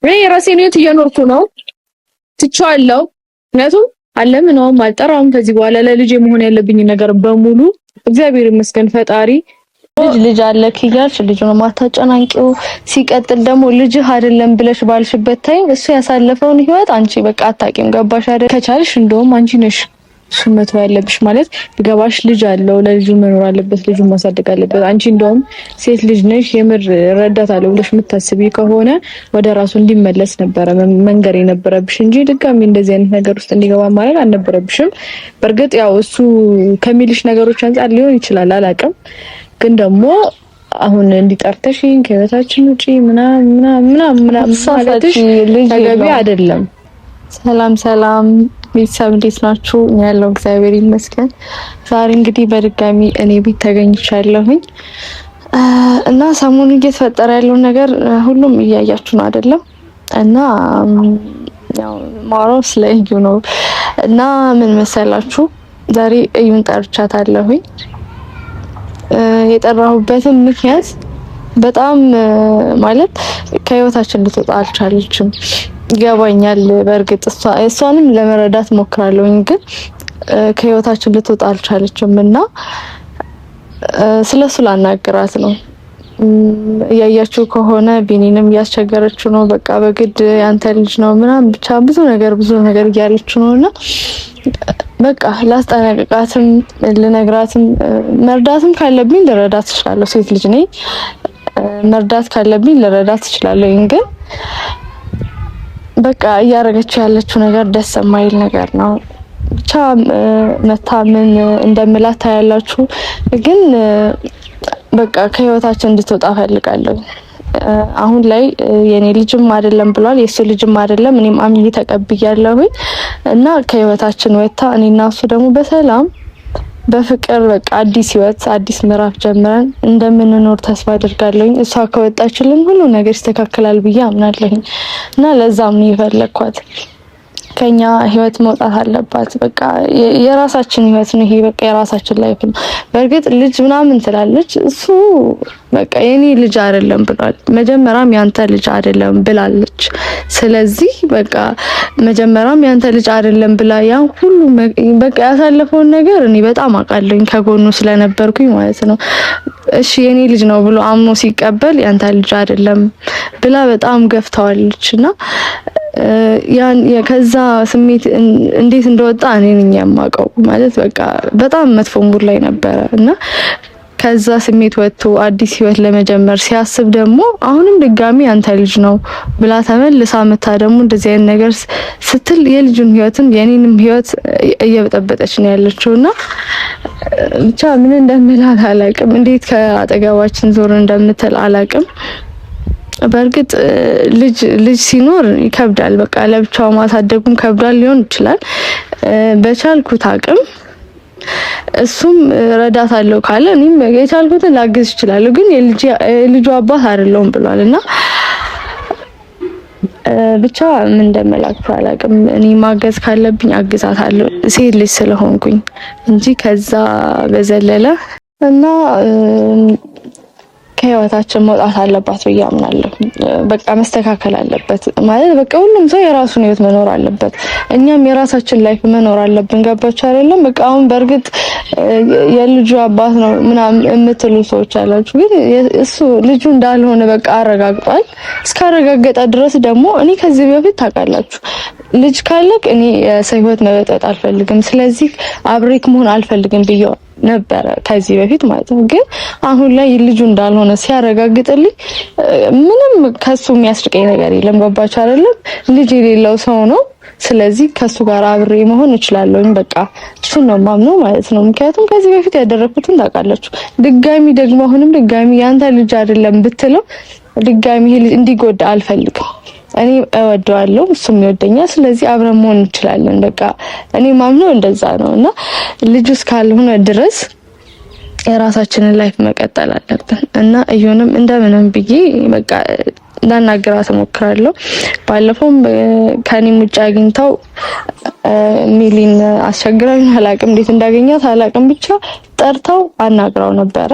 እኔ የራሴን ህይወት እየኖርኩ ነው፣ ትቼዋለሁ። ምክንያቱም አለምነውም አልጠራውም። ከዚህ በኋላ ለልጄ መሆን ያለብኝ ነገር በሙሉ እግዚአብሔር ይመስገን ፈጣሪ ልጅ ልጅ አለክ እያልሽ ልጁን ማታጨናንቂው። ሲቀጥል ደግሞ ልጅህ አይደለም ብለሽ ባልሽበት time እሱ ያሳለፈውን ህይወት አንቺ በቃ አታውቂም። ገባሽ አይደል? ከቻልሽ እንደውም አንቺ ነሽ እሱን መተው ያለብሽ። ማለት ቢገባሽ ልጅ አለው፣ ለልጁ መኖር አለበት፣ ልጁን ማሳደግ አለበት። አንቺ እንደውም ሴት ልጅ ነሽ፣ የምር እረዳታለሁ ብለሽ የምታስቢ ከሆነ ወደ ራሱ እንዲመለስ ነበረ መንገር የነበረብሽ እንጂ ድጋሚ እንደዚህ አይነት ነገር ውስጥ እንዲገባ ማድረግ አልነበረብሽም። በእርግጥ ያው እሱ ከሚልሽ ነገሮች አንጻር ሊሆን ይችላል፣ አላውቅም። ግን ደግሞ አሁን እንዲጠርተሽኝ ከህይወታችን ውጪ ምናምን ምናምን ምናምን ማለትሽ ተገቢ አይደለም። ሰላም ሰላም ቤተሰብ እንዴት ናችሁ? እኛ ያለው እግዚአብሔር ይመስገን። ዛሬ እንግዲህ በድጋሚ እኔ ቤት ተገኝቻለሁኝ እና ሰሞኑን እየተፈጠረ ያለውን ነገር ሁሉም እያያችሁ ነው አይደለም? እና ያው ማውራው ስለ እዩ ነው እና ምን መሰላችሁ ዛሬ እዩን ጠርቻታለሁኝ። የጠራሁበትም ምክንያት በጣም ማለት ከህይወታችን ልትወጣ አልቻለችም። ይገባኛል። በእርግጥ እሷንም ለመረዳት ሞክራለሁኝ፣ ግን ከህይወታችን ልትወጣ አልቻለችም እና ስለሱ ላናግራት ነው። እያያችሁ ከሆነ ቢኒንም እያስቸገረችው ነው። በቃ በግድ ያንተ ልጅ ነው ምናምን ብቻ ብዙ ነገር ብዙ ነገር እያለችው ነው እና በቃ ላስጠነቅቃትም ልነግራትም መርዳትም ካለብኝ ልረዳት እችላለሁ። ሴት ልጅ ነኝ። መርዳት ካለብኝ ልረዳት እችላለሁ ግን በቃ እያደረገችው ያለችው ነገር ደስ የማይል ነገር ነው። ብቻ መታ ምን እንደምላት ታያላችሁ። ግን በቃ ከህይወታችን እንድትወጣ ፈልጋለሁ። አሁን ላይ የኔ ልጅም አይደለም ብሏል፣ የእሱ ልጅም አይደለም። እኔም አምኜ ተቀብያለሁኝ እና ከህይወታችን ወጥታ እኔና እሱ ደግሞ በሰላም በፍቅር በቃ አዲስ ህይወት አዲስ ምዕራፍ ጀምረን እንደምንኖር ተስፋ አድርጋለሁኝ። እሷ ከወጣችልን ሁሉ ነገር ይስተካከላል ብዬ አምናለሁኝ እና ለዛም ነው የፈለግኳት። ከኛ ህይወት መውጣት አለባት። በቃ የራሳችን ህይወት ነው ይሄ፣ በቃ የራሳችን life ነው። በእርግጥ ልጅ ምናምን ትላለች፣ እሱ በቃ የኔ ልጅ አይደለም ብሏል። መጀመሪያም ያንተ ልጅ አይደለም ብላለች። ስለዚህ በቃ መጀመሪያም ያንተ ልጅ አይደለም ብላ ያን ሁሉ በቃ ያሳለፈውን ነገር እኔ በጣም አውቃለሁኝ ከጎኑ ስለነበርኩኝ ማለት ነው። እሺ የኔ ልጅ ነው ብሎ አምኖ ሲቀበል ያንተ ልጅ አይደለም ብላ በጣም ገፍተዋለች እና ያን ከዛ ስሜት እንዴት እንደወጣ እኔ ነኝ የማውቀው። ማለት በቃ በጣም መጥፎ mood ላይ ነበረ እና ከዛ ስሜት ወጥቶ አዲስ ህይወት ለመጀመር ሲያስብ ደግሞ አሁንም ድጋሚ ያንተ ልጅ ነው ብላ ተመልሳ መታ ደግሞ እንደዚህ አይነት ነገር ስትል የልጁን ህይወትም የኔንም ህይወት እየበጠበጠች ነው ያለችው እና ብቻ ምን እንደምላት አላቅም። እንዴት ከአጠገባችን ዞር እንደምትል አላቅም። በእርግጥ ልጅ ልጅ ሲኖር ይከብዳል። በቃ ለብቻው ማሳደጉም ከብዷል ሊሆን ይችላል። በቻልኩት አቅም እሱም ረዳት አለው ካለ እኔም የቻልኩትን ላግዝ እችላለሁ። ግን የልጁ አባት አይደለሁም ብሏል እና ብቻ ምን እንደምላችሁ አላውቅም። እኔ ማገዝ ካለብኝ አግዛታለሁ ሴት ልጅ ስለሆንኩኝ እንጂ ከዛ በዘለለ እና ከህይወታችን መውጣት አለባት ብዬ አምናለሁ። በቃ መስተካከል አለበት ማለት በቃ ሁሉም ሰው የራሱን ህይወት መኖር አለበት። እኛም የራሳችን life መኖር አለብን። ገባችሁ አይደለም? በቃ አሁን በእርግጥ የልጁ አባት ነው ምናምን የምትሉ ሰዎች አላችሁ፣ ግን እሱ ልጁ እንዳልሆነ በቃ አረጋግጧል። እስካረጋገጠ ድረስ ደግሞ እኔ ከዚህ በፊት ታውቃላችሁ፣ ልጅ ካለቅ እኔ የሰው ህይወት መበጠጥ አልፈልግም፣ ስለዚህ አብሬክ መሆን አልፈልግም ብዬ ነበረ ከዚህ በፊት ማለት ነው። ግን አሁን ላይ ልጁ እንዳልሆነ ሲያረጋግጥልኝ ምንም ከሱ የሚያስርቀኝ ነገር የለም። ገባችሁ አይደለም? ልጅ የሌለው ሰው ነው። ስለዚህ ከሱ ጋር አብሬ መሆን እችላለሁኝ። በቃ እሱን ነው ማምነው ማለት ነው። ምክንያቱም ከዚህ በፊት ያደረኩትን ታውቃላችሁ። ድጋሚ ደግሞ አሁንም ድጋሚ ያንተ ልጅ አይደለም ብትለው ድጋሚ ይሄ ልጅ እንዲጎዳ አልፈልግም። እኔ እወደዋለሁ፣ እሱም ይወደኛል። ስለዚህ አብረን መሆን እንችላለን። በቃ እኔ ማምነው እንደዛ ነው እና ልጁ እስካልሆነ ድረስ የራሳችንን life መቀጠል አለብን እና እዩንም እንደምንም ብዬ በቃ እንዳናግራት እሞክራለሁ። ባለፈውም ከኔም ውጭ አግኝተው ሚሊን አስቸግራኝ አላቅም፣ እንዴት እንዳገኛት አላቅም፣ ብቻ ጠርተው አናግራው ነበረ።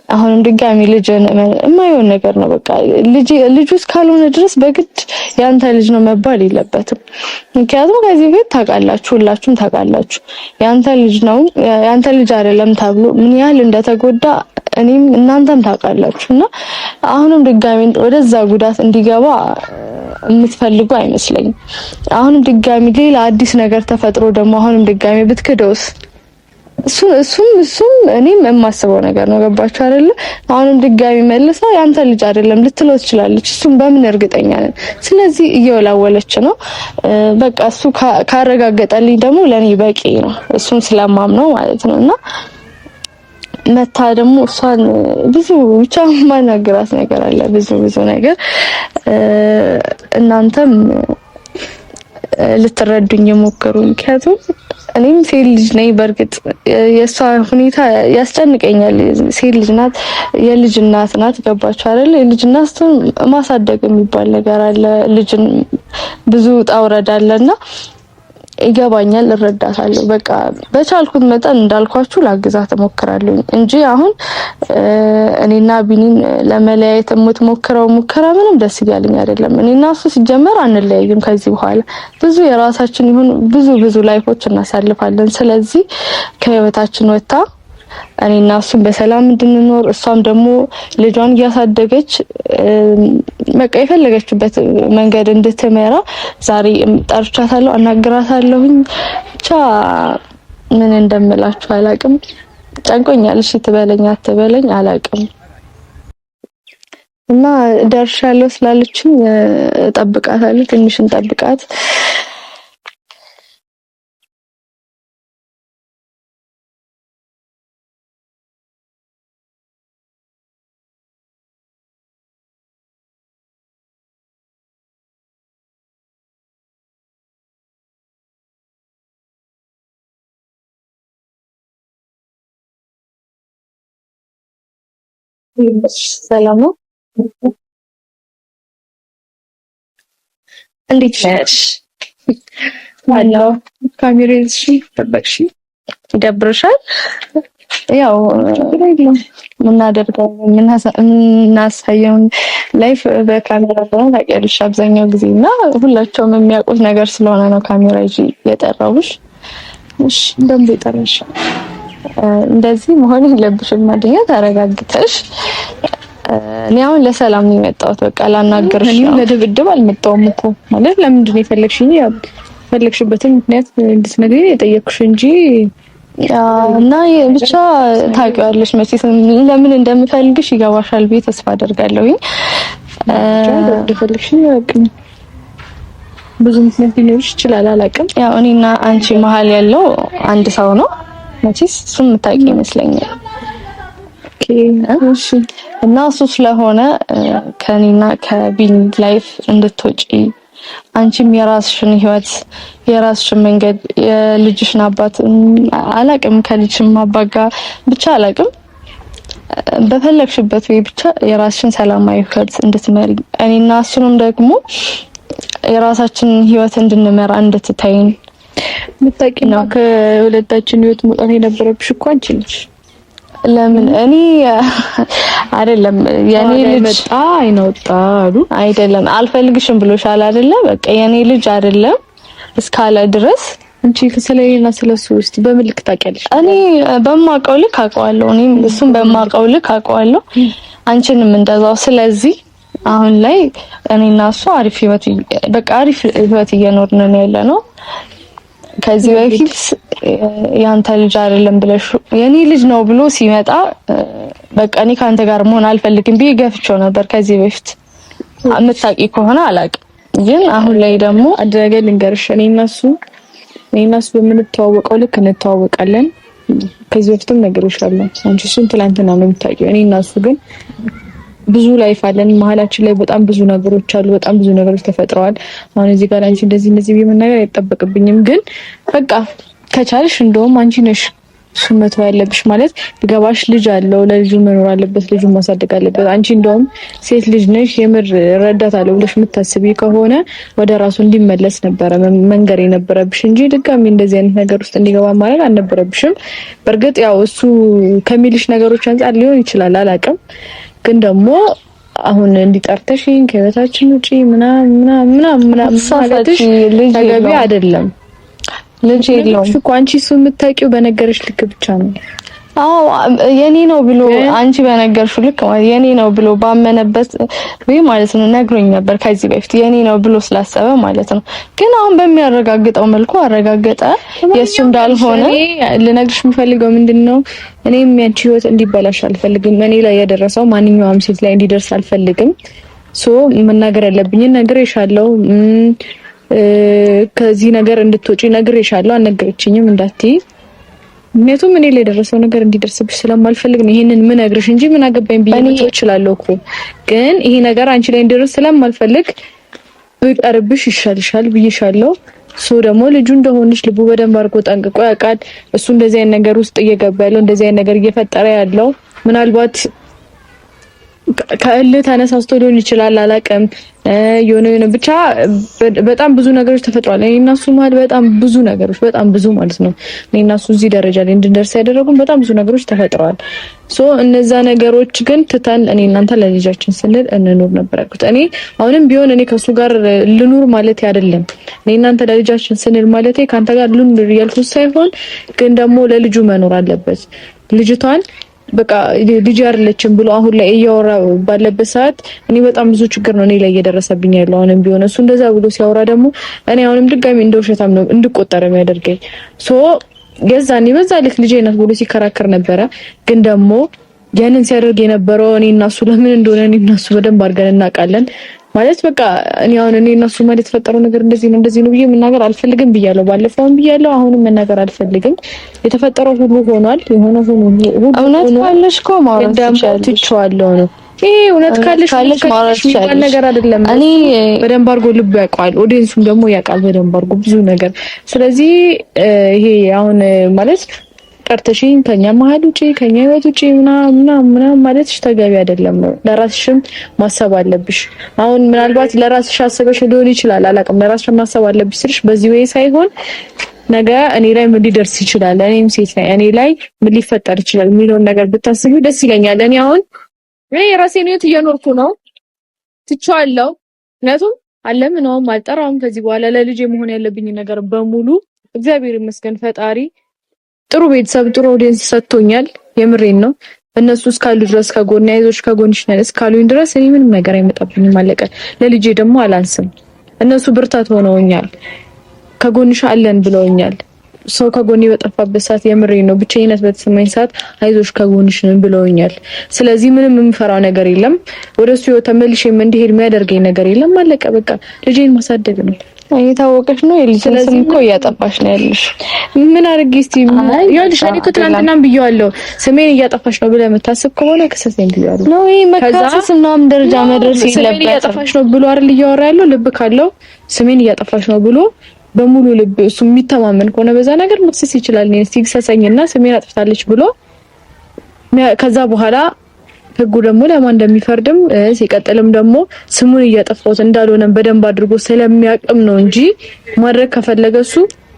አሁንም ድጋሚ ልጅ የማይሆን ነገር ነው። በቃ ልጅ ልጁ እስካልሆነ ድረስ በግድ ያንተ ልጅ ነው መባል የለበትም። ምክንያቱም ከዚህ በፊት ታውቃላችሁ፣ ሁላችሁም ታውቃላችሁ፣ ያንተ ልጅ ነው ያንተ ልጅ አይደለም ተብሎ ምን ያህል እንደተጎዳ እኔም እናንተም ታውቃላችሁ። እና አሁንም ድጋሚ ወደዛ ጉዳት እንዲገባ የምትፈልጉ አይመስለኝም። አሁንም ድጋሚ ሌላ አዲስ ነገር ተፈጥሮ ደግሞ አሁንም ድጋሚ ብትክደውስ እሱም እኔም የማስበው ነገር ነው። ገባችሁ አይደለ? አሁንም ድጋሚ መልሳ ያንተ ልጅ አይደለም ልትለው ትችላለች። እሱም በምን እርግጠኛ ነን? ስለዚህ እየወላወለች ነው። በቃ እሱ ካረጋገጠልኝ ደግሞ ለኔ በቂ ነው። እሱን ስለማምነው ማለት ነው። እና መታ ደግሞ እሷን ብዙ ብቻ ማናገራት ነገር አለ፣ ብዙ ብዙ ነገር እናንተም ልትረዱኝ የሞከሩ ምክንያቱም እኔም ሴት ልጅ ነኝ። በእርግጥ የእሷ ሁኔታ ያስጨንቀኛል። ሴት ልጅ ናት፣ የልጅ እናት ናት። ገባችሁ አይደል? የልጅ እናት ማሳደግ የሚባል ነገር አለ። ልጅን ብዙ ውጣ ውረድ አለና ይገባኛል፣ እረዳታለሁ። በቃ በቻልኩት መጠን እንዳልኳችሁ ላግዛት እሞክራለሁ እንጂ አሁን እኔና ቢኒን ለመለያየት የምትሞክረው ሙከራ ምንም ደስ እያለኝ አይደለም። እኔና እሱ ሲጀመር አንለያይም። ከዚህ በኋላ ብዙ የራሳችን ይሁን ብዙ ብዙ life ኦች እናሳልፋለን። ስለዚህ ከህይወታችን ወጥታ እኔና እሱም በሰላም እንድንኖር እሷም ደግሞ ልጇን እያሳደገች በቃ የፈለገችበት መንገድ እንድትመራ ዛሬ ጠርቻታለሁ፣ አናግራታለሁኝ። ብቻ ምን እንደምላችሁ አላቅም። ጨንቆኛል። እሺ ትበለኝ አትበለኝ አላቅም። እና ደርሻለሁ ስላለችኝ እጠብቃታለሁ። ትንሽ እንጠብቃት። ሰላም ነው። እንዴት ነሽ? አለሁ። ካሜራ ይዘሽ ጠበቅሽ? ይደብርሻል? ያው የምናደርገው የምናሳየውን life በካሜራ ስለሆነ ታውቂያለሽ አብዛኛው ጊዜ እና ሁላቸውም የሚያውቁት ነገር ስለሆነ ነው ካሜራ ይዤ የጠራሁሽ። እሺ፣ እንደምን የጠራሽ? እንደዚህ መሆን የለብሽም። አንደኛ ተረጋግተሽ፣ እኔ አሁን ለሰላም ነው የመጣሁት። በቃ ላናግርሽ ነው። ለድብድብ አልመጣሁም እኮ ማለት ለምንድን ነው የፈለግሽኝ? የፈለግሽበትን ምክንያት እንድትነግሪኝ የጠየቅኩሽ እንጂ እና ብቻ ታውቂዋለሽ መቼስ ለምን እንደምፈልግሽ ይገባሻል ብዬ ተስፋ አደርጋለሁኝ። እንደፈለግሽኝ አላውቅም። ብዙ ምክንያት ሊኖርሽ ይችላል፣ አላውቅም። ያው እኔና አንቺ መሀል ያለው አንድ ሰው ነው መቼስ እሱም የምታውቂ ይመስለኛል። okay እሺ። እና እሱ ስለሆነ ከኔና ከቢኒ life እንድትወጪ አንቺም የራስሽን ህይወት የራስሽን መንገድ የልጅሽን አባት አላቅም ከልጅሽም አባት ጋር ብቻ አላቅም በፈለግሽበት ወይ ብቻ የራስሽን ሰላማዊ ህይወት እንድትመሪ እኔና እሱንም ደግሞ የራሳችንን ህይወት እንድንመራ እንድትታይን የምታውቂ ነው። ከሁለታችን ህይወት መውጣት የነበረብሽ እኮ አንቺ ነሽ። ለምን እኔ አይደለም የኔ ልጅ መጣ አይናወጣ አሉ አይደለም አልፈልግሽም ብሎሻል አይደለ? በቃ የኔ ልጅ አይደለም እስካለ ድረስ አንቺ ስለኔና ስለሱ ውስጥ በምን ልክ ታውቂያለሽ? እኔ በማውቀው ልክ አውቀዋለሁ። እኔም እሱም በማውቀው ልክ አውቀዋለሁ። አንቺንም እንደዛው። ስለዚህ አሁን ላይ እኔና እሱ አሪፍ ህይወት በቃ አሪፍ ህይወት እየኖርን ነው ያለ ነው። ከዚህ በፊት ያንተ ልጅ አይደለም ብለሽ የኔ ልጅ ነው ብሎ ሲመጣ በቃ እኔ ከአንተ ጋር መሆን አልፈልግም ብዬ ገፍቼው ነበር። ከዚህ በፊት የምታውቂ ከሆነ አላውቅም፣ ግን አሁን ላይ ደግሞ አንድ ነገር ልንገርሽ፣ እኔ እና እሱ በምንተዋወቀው ልክ እንተዋወቃለን። ከዚህ በፊትም ነግሬሻለሁ። አንቺ እሱን ትላንትና ነው የምታውቂው። እኔ እና እሱ ግን ብዙ life አለን። መሀላችን ላይ በጣም ብዙ ነገሮች አሉ። በጣም ብዙ ነገሮች ተፈጥረዋል። አሁን እዚህ ጋር አንቺ እንደዚህ እንደዚህ ብዬ መናገር አይጠበቅብኝም፣ ግን በቃ ከቻልሽ እንደውም አንቺ ነሽ እሱን መተው ያለብሽ። ማለት ቢገባሽ ልጅ አለው፣ ለልጁ መኖር አለበት፣ ልጁ ማሳደግ አለበት። አንቺ እንደውም ሴት ልጅ ነሽ፣ የምር እረዳታለሁ ብለሽ የምታስቢ ከሆነ ወደ ራሱ እንዲመለስ ነበረ መንገር የነበረብሽ እንጂ ድጋሚ እንደዚህ አይነት ነገር ውስጥ እንዲገባ ማድረግ አልነበረብሽም። በእርግጥ ያው እሱ ከሚልሽ ነገሮች አንጻር ሊሆን ይችላል፣ አላቅም። ግን ደግሞ አሁን እንዲጠርተሽኝ ከህይወታችን ውጪ ምናምን ምናምን ምናምን ማለትሽ ተገቢ አይደለም። ልጅ የለውም እኮ አንቺ እሱ የምታውቂው በነገረሽ ልክ ብቻ ነው። አዎ የኔ ነው ብሎ አንቺ በነገርሽው ልክ ማለት የኔ ነው ብሎ ባመነበት ወይ ማለት ነው ነግሮኝ ነበር ከዚህ በፊት የኔ ነው ብሎ ስላሰበ ማለት ነው። ግን አሁን በሚያረጋግጠው መልኩ አረጋገጠ የእሱ እንዳልሆነ። ልነግርሽ የምፈልገው ምንድነው፣ እኔም ያንቺ ህይወት እንዲበላሽ አልፈልግም። እኔ ላይ የደረሰው ማንኛውም ሴት ላይ እንዲደርስ አልፈልግም። so መናገር ያለብኝን ነግሬሻለሁ። ከዚህ ነገር እንድትወጪ ነግሬሻለሁ። አልነገረችኝም እንዳትዪ። ምክንያቱም እኔ ላይ የደረሰው ነገር እንዲደርስብሽ ስለማልፈልግ ነው ይሄንን ምነግርሽ እንጂ ምን አገባኝ ብዬ መተው እችላለሁ እኮ። ግን ይሄ ነገር አንቺ ላይ እንዲደርስ ስለማልፈልግ ብቀርብሽ ይሻልሻል ብዬሻለሁ። so ደግሞ ልጁ እንደሆነች ልቡ በደንብ አድርጎ ጠንቅቆ ያውቃል። እሱ እንደዚህ አይነት ነገር ውስጥ እየገባ ያለው፣ እንደዚህ አይነት ነገር እየፈጠረ ያለው ምናልባት ከእልህ ተነሳስቶ ሊሆን ይችላል፣ አላውቅም። የሆነ የሆነ ብቻ በጣም ብዙ ነገሮች ተፈጥሯል። እኔ እና እሱ መሀል በጣም ብዙ ነገሮች፣ በጣም ብዙ ማለት ነው። እኔ እና እሱ እዚህ ደረጃ ላይ እንድንደርስ ያደረጉን በጣም ብዙ ነገሮች ተፈጥረዋል። so እነዛ ነገሮች ግን ትተን እኔ እናንተ ለልጃችን ስንል እንኑር ነበር ያልኩት። እኔ አሁንም ቢሆን እኔ ከሱ ጋር ልኑር ማለት አይደለም። እኔ እናንተ ለልጃችን ስንል ማለቴ ከአንተ ጋር ልኑር እያልኩት ሳይሆን፣ ግን ደግሞ ለልጁ መኖር አለበት። ልጅቷን በቃ ልጅ አይደለችም ብሎ አሁን ላይ እያወራ ባለበት ሰዓት እኔ በጣም ብዙ ችግር ነው እኔ ላይ እየደረሰብኝ ያለው። አሁንም ቢሆን እሱ እንደዛ ብሎ ሲያወራ ደግሞ እኔ አሁንም ድጋሚ እንደ ውሸታም ነው እንድቆጠር የሚያደርገኝ። so የዛኔ በዛ ልክ ልጄ ናት ብሎ ሲከራከር ነበረ። ግን ደግሞ ያንን ሲያደርግ የነበረው እኔ እና እሱ ለምን እንደሆነ እኔ እና እሱ በደንብ አድርገን እናውቃለን። ማለት በቃ እኔ አሁን እኔ እና እሱ ማለት የተፈጠረው ነገር እንደዚህ ነው እንደዚህ ነው ብዬ መናገር አልፈልግም ብያለሁ። ባለፈውም ብያለሁ፣ አሁንም መናገር አልፈልግም። የተፈጠረው ሁሉ ሆኗል። የሆነ ሁሉ እውነት ካለሽ እኮ ማውራት ትችያለሽ። ትቼዋለሁ ነው ይሄ። እውነት ካለሽ ማውራት የሚባል ነገር አይደለም። እኔ በደንብ አድርጎ ልቡ ያውቀዋል፣ audience ኡም ደግሞ ያውቃል በደንብ አድርጎ ብዙ ነገር። ስለዚህ ይሄ አሁን ማለት ጠርተሽኝ ከኛ መሀል ውጪ፣ ከኛ ህይወት ውጪ ምናምን ምናምን ምናምን ማለትሽ ተገቢ አይደለም ነው። ለራስሽም ማሰብ አለብሽ። አሁን ምናልባት ለራስሽ አስበሽ ሊሆን ይችላል፣ አላውቅም። ለራስሽ ማሰብ አለብሽ ስልሽ በዚህ ወይ ሳይሆን ነገ እኔ ላይ ምን ሊደርስ ይችላል፣ እኔም ሴት ላይ እኔ ላይ ምን ሊፈጠር ይችላል የሚለውን ነገር ብታስቢው ደስ ይለኛል። እኔ አሁን እኔ የራሴን ህይወት እየኖርኩ ነው፣ ትቼዋለሁ። ምክንያቱም አለምነውም አልጠራውም። ከዚህ በኋላ ለልጄ መሆን ያለብኝ ነገር በሙሉ እግዚአብሔር ይመስገን ፈጣሪ ጥሩ ቤተሰብ፣ ጥሩ audience ሰጥቶኛል። የምሬን ነው። እነሱ እስካሉ ድረስ ከጎኔ፣ አይዞሽ ከጎንሽ ነን እስካሉኝ ድረስ እኔ ምንም ነገር አይመጣብኝም። አለቀ። ለልጄ ደግሞ አላንስም። እነሱ ብርታት ሆነውኛል። ከጎንሽ አለን ብለውኛል። ሰው ከጎኔ በጠፋበት ሰዓት፣ የምሬን ነው፣ ብቸኝነት በተሰማኝ ሰዓት አይዞሽ ከጎንሽ ነን ብለውኛል። ስለዚህ ምንም የምፈራው ነገር የለም። ወደሱ ህይወት ተመልሼም እንዲሄድ የሚያደርገኝ ነገር የለም። አለቀ። በቃ ልጄን ማሳደግ ነው። እየታወቀሽ ነው። የልጅን ስም እኮ እያጠፋሽ ነው ያለሽ። ምን አድርጌ እስቲ ይኸውልሽ፣ እኔ እኮ ትናንትናም ብዬዋለሁ፣ ስሜን እያጠፋሽ ነው ብለህ የምታስብ ከሆነ ክሰሰኝ ብዬዋለሁ። ነው ይሄ መካሰስ ምናምን ደረጃ መድረስ ስሜን የለበትም። እያጠፋሽ ነው ብሎ አይደል እያወራ ያለው? ልብ ካለው ስሜን እያጠፋሽ ነው ብሎ በሙሉ ልብ እሱ የሚተማመን ከሆነ በዛ ነገር መክሰስ ይችላል። እኔን እስቲ ክሰሰኝና ስሜን አጥፍታለች ብሎ፣ ከዛ በኋላ ህጉ ደግሞ ለማን እንደሚፈርድም፣ ሲቀጥልም ደግሞ ስሙን እያጠፋሁት እንዳልሆነ በደንብ አድርጎ ስለሚያቅም ነው እንጂ ማድረግ ከፈለገ እሱ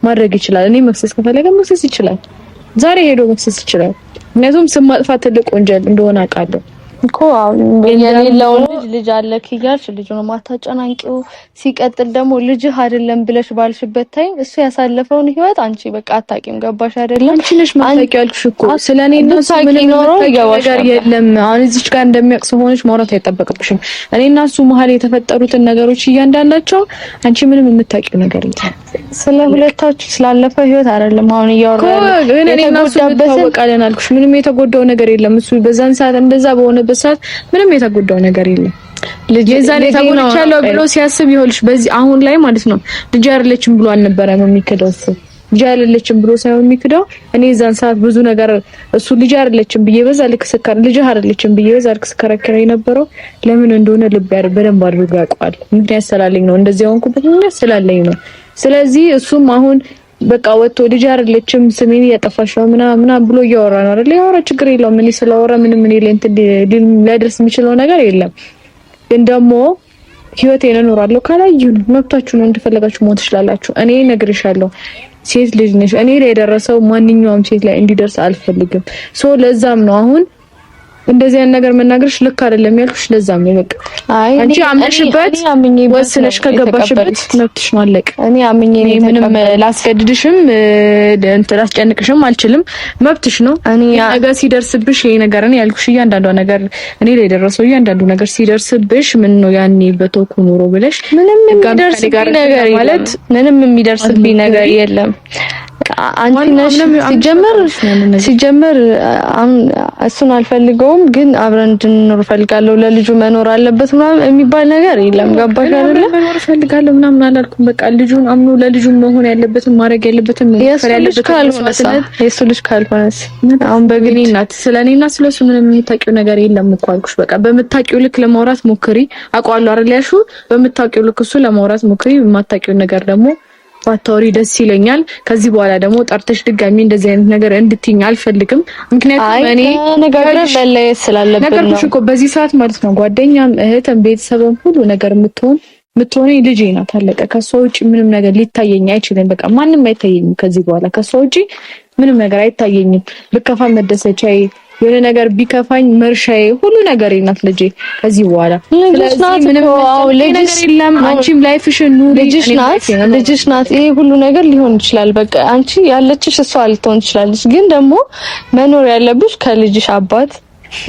ማድረግ ይችላል። እኔ መክሰስ ከፈለገ መክሰስ ይችላል። ዛሬ ሄዶ መክሰስ ይችላል። ምክንያቱም ስም ማጥፋት ትልቅ ወንጀል እንደሆነ አውቃለሁ። እኮ የሌለውን ልጅ ልጅ አለክ እያልሽ ልጁን ማታጨናንቂው። ሲቀጥል ደግሞ ልጅህ አይደለም ብለሽ ባልሽበት time እሱ ያሳለፈውን ህይወት አንቺ በቃ አታውቂም። ገባሽ አይደለም? አንቺ ነሽ ማታውቂው ያልኩሽ እኮ። ስለኔ እና እሱ ምንም የምታውቂው ነገር የለም። አሁን እዚች ጋር እንደሚያውቅ ሰው ሆነሽ ማውራት አይጠበቅብሽም። እኔ እና እሱ መሀል የተፈጠሩትን ነገሮች እያንዳንዳቸው አንቺ ምንም የምታውቂው ነገር የለም። ስለ ሁለታችሁ ስላለፈ ህይወት አይደለም አሁን እያወራሁ ያለው። እኔ እና እሱ እንተዋወቃለን አልኩሽ። ምንም የተጎዳው ነገር የለም። እሱ በዛን ሰዓት እንደዛ በሆነበት ሰዓት ምንም የተጎዳው ነገር የለም። ልጅ የዛኔ ተጎድቻለሁ ብሎ ሲያስብ ይኸውልሽ፣ በዚህ አሁን ላይ ማለት ነው ልጅ አይደለችም ብሎ አልነበረም የሚክደው እሱ። ልጅ አይደለችም ብሎ ሳይሆን የሚክደው፣ እኔ የዛን ሰዓት ብዙ ነገር እሱ ልጅ አይደለችም ብዬ በዛ ልክ ስከር ልጅ አይደለችም ብዬ በዛ ልክ ስከራከረ የነበረው ለምን እንደሆነ ልብ በደንብ አድርጎ ያውቀዋል። ምክንያት ስላለኝ ነው እንደዚህ የሆንኩበት፣ ምክንያት ስላለኝ ነው። ስለዚህ እሱም አሁን በቃ ወጥቶ ልጅ አይደለችም ስሜን እያጠፋሽ ነው ምናምን ምናምን ብሎ እያወራ ነው አይደል? ያወራ ችግር የለውም። እኔ ስለወራ ምንም እኔ ላይ እንትን ሊያደርስ የሚችለው ነገር የለም። ግን ደግሞ ህይወቴን እኖራለሁ ካላዩን መብታችሁ ነው፣ እንደፈለጋችሁ መሆን ትችላላችሁ። እኔ እነግርሻለሁ፣ ሴት ልጅ ነሽ። እኔ ላይ የደረሰው ማንኛውም ሴት ላይ እንዲደርስ አልፈልግም። So ለዛም ነው አሁን እንደዚህ አይነት ነገር መናገርሽ ልክ አይደለም ያልኩሽ። ለዛም ነው በቃ አንቺ አምነሽበት ወስነሽ ከገባሽበት መብትሽ ነው፣ አለቀ። እኔ አምኜ ነው፣ ምንም ላስገድድሽም እንትን ላስጨንቅሽም አልችልም። መብትሽ ነው። እኔ ነገ ሲደርስብሽ ይሄ ነገር እኔ ያልኩሽ እያንዳንዷ ነገር እኔ ላይ የደረሰው እያንዳንዱ ነገር ሲደርስብሽ ምን ነው ያኔ በተውኩ ኖሮ ብለሽ ምንም የሚደርስብኝ ነገር ማለት ምንም የሚደርስብኝ ነገር የለም። አንቺ ነሽ ሲጀመር እሱን አልፈልገውም፣ ግን አብረን እንድንኖር እፈልጋለሁ፣ ለልጁ መኖር አለበት ምናምን የሚባል ነገር የለም። ገባሽ አይደለ? መኖር እፈልጋለሁ ምናምን አላልኩም። በቃ ልጁን አምኖ ለልጁ መሆን ያለበትን ማድረግ ያለበትን የእሱ ልጅ ካልሆነስ አሁን በግድ እናት ስለኔና ስለሱ ምንም የምታውቂው ነገር የለም እኮ አልኩሽ። በቃ በምታውቂው ልክ ለማውራት ሞክሪ። አውቀዋለሁ አይደል ያልሺው? በምታውቂው ልክ እሱ ለማውራት ሞክሪ። የማታውቂው ነገር ደግሞ ባታወሪ ደስ ይለኛል። ከዚህ በኋላ ደግሞ ጠርተሽ ድጋሚ እንደዚህ አይነት ነገር እንድትይኝ አልፈልግም። ምክንያቱም እኔ ተነጋግረን መለየት ስላለብን ነው። ነገርኩሽ እኮ በዚህ ሰዓት ማለት ነው ጓደኛም፣ እህትም፣ ቤተሰብም ሁሉ ነገር የምትሆነኝ ልጄ ናት። አለቀ። ከሷ ውጪ ምንም ነገር ሊታየኝ አይችልም። በቃ ማንም አይታየኝም ከዚህ በኋላ ከሷ ውጪ ምንም ነገር አይታየኝም። ብከፋ መደሰቻዬ፣ የሆነ ነገር ቢከፋኝ መርሻዬ፣ ሁሉ ነገር ናት ልጄ ከዚህ በኋላ። ስለዚህ ምንም ነገር የለም። አንቺም life ሽን ኑሪ። ልጅሽ ናት፣ ልጅሽ ናት። ይሄ ሁሉ ነገር ሊሆን ይችላል። በቃ አንቺ ያለችሽ እሷ ልትሆን ትችላለች፣ ግን ደግሞ መኖር ያለብሽ ከልጅሽ አባት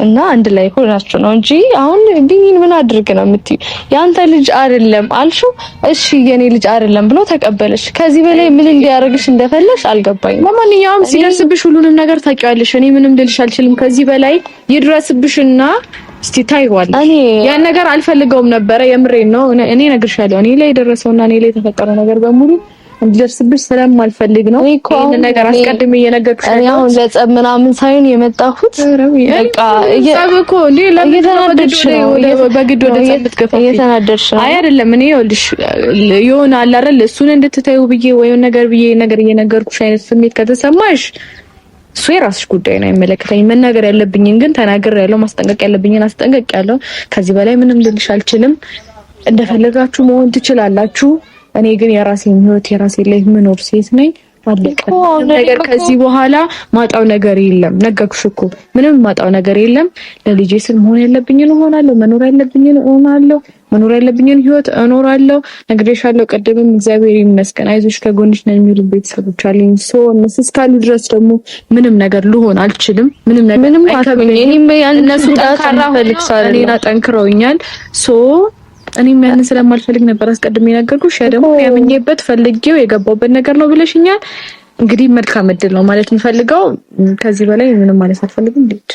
እና አንድ ላይ ሆናችሁ ነው እንጂ አሁን ቢኒን ምን አድርግ ነው የምትይው? ያንተ ልጅ አይደለም አልሽው፣ እሺ የኔ ልጅ አይደለም ብሎ ተቀበለሽ። ከዚህ በላይ ምን እንዲያደርግሽ እንደፈለሽ አልገባኝም። ለማንኛውም ሲደርስብሽ ሁሉንም ነገር ታውቂዋለሽ። እኔ ምንም ልልሽ አልችልም። ከዚህ በላይ ይድረስብሽና እስቲ ታይዋለሽ። ያን ነገር አልፈልገውም ነበረ፣ የምሬን ነው። እኔ እነግርሻለሁ፣ እኔ ላይ የደረሰውና እኔ ላይ የተፈጠረው ነገር በሙሉ እንዲደርስብሽ ስለማልፈልግ ነው ይሄን ነገር አስቀድሜ እየነገርኩሽ። እኔ አሁን ለጸብ ምናምን ሳይሆን የመጣሁት በቃ ጸብ እኮ እንዴ እየተናደድሽ ነው፣ በግድ ወደ ጸብ ልትገፋፊ እየተናደድሽ ነው። አይ አይደለም፣ እኔ ይኸውልሽ የሆነ አለ አይደል እሱን እንድትተይው ብዬ ወይ ነገር ብዬ ነገር እየነገርኩሽ አይነት ስሜት ከተሰማሽ እሱ የራስሽ ጉዳይ ነው፣ አይመለከተኝም። መናገር ያለብኝን ግን ተናግሬያለሁ፣ ማስጠንቀቅ ያለብኝን አስጠንቅቄያለሁ። ከዚህ በላይ ምንም ልልሽ አልችልም። እንደፈለጋችሁ መሆን ትችላላችሁ። እኔ ግን የራሴን ህይወት የራሴን life ምኖር ሴት ነኝ። አለቀ ነገር። ከዚህ በኋላ ማጣው ነገር የለም። ነገርኩሽ እኮ ምንም ማጣው ነገር የለም። ለልጄ ስል መሆን ያለብኝን እሆናለሁ፣ መኖር ያለብኝን እሆናለሁ፣ መኖር ያለብኝን ህይወት እኖራለሁ። ነግሬሻለሁ ቅድምም። እግዚአብሔር ይመስገን አይዞሽ ከጎንሽ ነን የሚሉ ቤተሰቦች አሉኝ። So እነሱ እስካሉ ድረስ ደግሞ ምንም ነገር ልሆን አልችልም። ምንም ነገር ምንም አይከብደኝም። እነሱ ጠንካራ እኔን አጠንክረውኛል። So እኔም ያንን ስለማልፈልግ ነበር አስቀድሜ ነገርኩሽ። ያ ደግሞ ያምኜበት ፈልጌው የገባውበት ነገር ነው ብለሽኛል። እንግዲህ መልካም እድል ነው ማለት የምፈልገው። ከዚህ በላይ ምንም ማለት አልፈልግም። ልጅ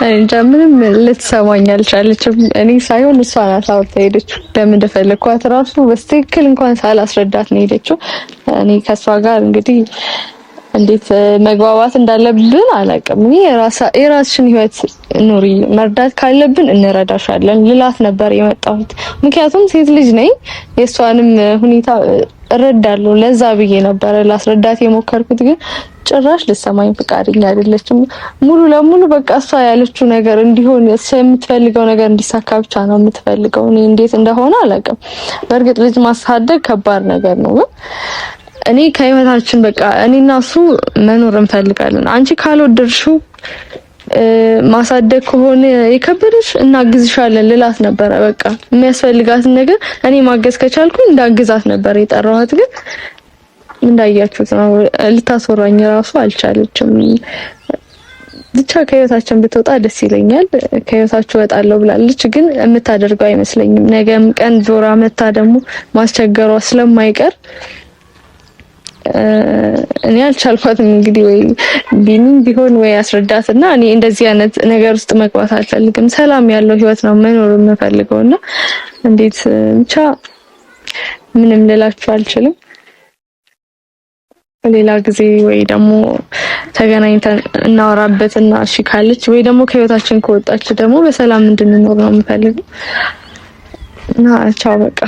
እንጃ ምንም ልትሰማኝ አልቻለችም። እኔ ሳይሆን እሷ ናት አውጥታ ሄደችው። ለምን እንደፈለግኳት ራሱ በስትክክል እንኳን ሳላስረዳት ነው ሄደችው። እኔ ከእሷ ጋር እንግዲህ እንዴት መግባባት እንዳለብን አላውቅም። እኔ የራስሽን ህይወት ኑሪ፣ መርዳት ካለብን እንረዳሻለን ልላት ነበር የመጣሁት። ምክንያቱም ሴት ልጅ ነኝ፣ የእሷንም ሁኔታ እረዳለሁ። ለዛ ብዬ ነበረ ላስረዳት የሞከርኩት፣ ግን ጭራሽ ልሰማኝ ፈቃደኛ አይደለችም። ሙሉ ለሙሉ በቃ እሷ ያለችው ነገር እንዲሆን፣ እሷ የምትፈልገው ነገር እንዲሳካ ብቻ ነው የምትፈልገው። እኔ እንዴት እንደሆነ አላውቅም። በእርግጥ ልጅ ማሳደግ ከባድ ነገር ነው፣ ግን እኔ ከህይወታችን በቃ እኔና እሱ መኖር እንፈልጋለን። አንቺ ካልወደድሽው ማሳደግ ከሆነ የከበደሽ እናግዝሻለን ልላት ነበረ። በቃ የሚያስፈልጋትን ነገር እኔ ማገዝ ከቻልኩ እንዳግዛት ነበር የጠራኋት። ግን እንዳያችሁት ነው፣ ልታስወራኝ ራሱ አልቻለችም። ብቻ ከህይወታችን ብትወጣ ደስ ይለኛል። ከህይወታችሁ እወጣለሁ ብላለች፣ ግን የምታደርገው አይመስለኝም። ነገም ቀን ዞራ መታ ደግሞ ማስቸገሯ ስለማይቀር እኔ አልቻልኳትም። እንግዲህ ወይ ቢኒም ቢሆን ወይ አስረዳትና እኔ እንደዚህ አይነት ነገር ውስጥ መግባት አልፈልግም። ሰላም ያለው ህይወት ነው መኖር የምፈልገውና እንዴት ብቻ ምንም ልላችሁ አልችልም። ሌላ ጊዜ ወይ ደግሞ ተገናኝተን እናወራበትና እሺ ካለች ወይ ደግሞ ከህይወታችን ከወጣች ደግሞ በሰላም እንድንኖር ነው የምፈልገው እና ቻው በቃ።